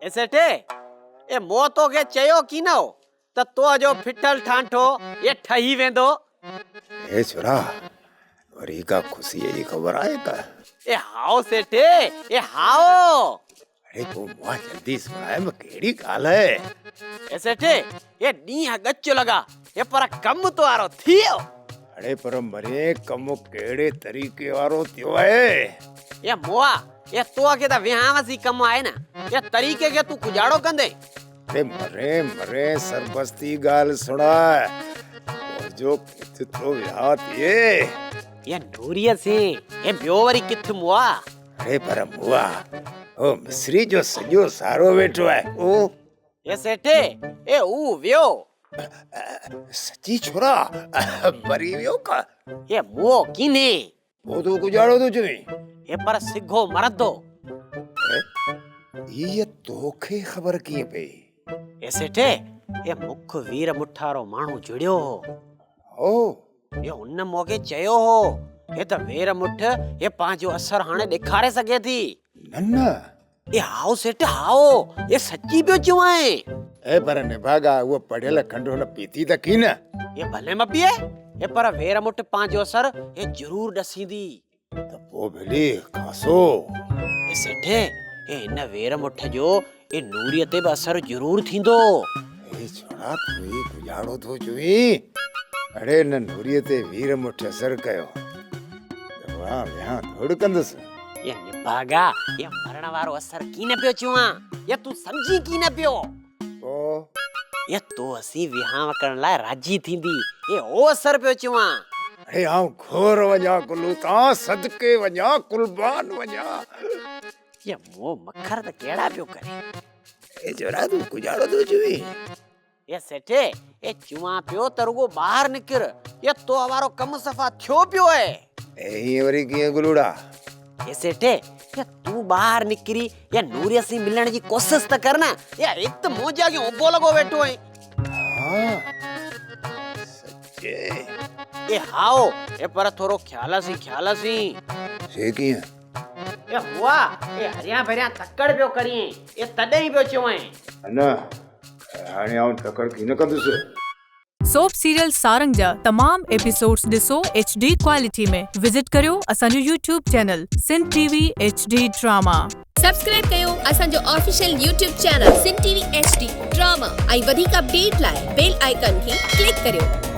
اي سيٺ، اي مون توکي چيو ڪين هو ته تو جو ڦٽل ٺانٺو اي ٺهي ويندو. اي ڇورا، وري ڪا خوشيء جي خبر آهي ڪا؟ اي هائو سيٺ، اي هائو. اڙي پوء مون جلدي سڻايم ڪهڙي ڳالهه آهي؟ اي سيٺ، اي ڏينهن ڳچ لڳا، اي پر ڪم تو وارو ٿي ويو. اڙي پر مرين ڪم ڪهڙي طريقي وارو ٿيو آهي؟ اي مئا، اي تو کي ته وهانء سين ڪم آهي نه، اي طريقي کي تون ڪڄاڙو ڪندين؟ اڙي مرين مرين سربستي ڳالهه سڻاء، منهنجو ڪٿ ٿو وهانء ٿئي؟ اي نوريء سين، اي ٻيو وري ڪٿ مئا؟ اڙي پر مئا، هو مصري جو سڄو سارو ويٺو آهي، او. اي سيٺ، اي هو ويو. سچي ڇورا، مري ويو ڪا؟ اي مئو ڪينهي. پوء تون ڪڄاڙو ٿو چوين؟ اي پر سگهو مرندو. اي توکي خبر ڪيئن پئي؟ اي سيٺ، اي مک وير مٺارو ماڻهو جڙيو هو. هو. اي هن مون کي چيو هو هي ته وير مٺ هي پنهنجو اثر هاڻي ڏيکاري سگهي ٿي. نه نه. اي هائو سيٺ هائو، اي سچي پيو چوانء. اي پر نڀاڳا اهو پڙهيل کنڊ هن پيتي ته ڪين. اي ڀلي نه پيئي، اي پر وير مٺ پنهنجو اثر هي ضرور ڏسيندي. ته پوء ڀلي کاسو. اي سيٺ، اي هن وير مٺ جو اي نوريء تي به اثر ضرور ٿيندو. اي ڇوڙا تون هي ڪڄاڙو ٿو چوين. اڙي هن نوريء تي وير مٺ اثر ڪيو ته وهان ويهان ڌوڙ ڪندس. اي نڀاڳا، اي مرڻ وارو اثر ڪين پيو چوان، اي تون سمجهين ڪين پيو. پوء؟ اي تو اسين وهانء ڪرڻ لاء راضي ٿيندي، اي هو اثر پيو چوان. اڙي آئون گهور وڃان گلو تان، صدقي وڃان قربان وڃان. اي مون مکر ته ڪهڙا پيو ڪري. اي جورا تون ڪڄاڙو ٿو چوين. اي سيٺ، اي چوان پيو ته رڳو ٻاهر نڪر، اي تو وارو ڪم صفا ٿيو پيو اهي. اي هيئن وري ڪيئن گلوڙا؟ اي سيٺ، اي تون ٻاهر نڪري اي نوريء سين ملڻ جي ڪوشش ته ڪر نه، اي هت منهنجي اڳيان اڀو لڳو ويٺو آهين. ها، سچي؟ اي هائو، اي پر ٿورو خيال سين، خيال سين. سي ڪيئن؟ اي هئا، اي هريان ڀريان تڪڙ پيو ڪرين، اي تڏهن پيو چوين. نه، هاڻي آئون تڪڙ ڪين ڪندس. سوپ سيريل سارنگ جا تمام ايپيسوڊز ڏسو ايڇ ڊي ڪوالٽي ۾ وزٽ ڪريو اسان جو YouTube channel Sindh T V H D drama. Subscribe ڪيو اسان جو official YouTube channel Sindh T V H D drama ۽ وڌيڪ اپڊيٽ لاء بيل آئيڪان کي ڪلڪ ڪريو.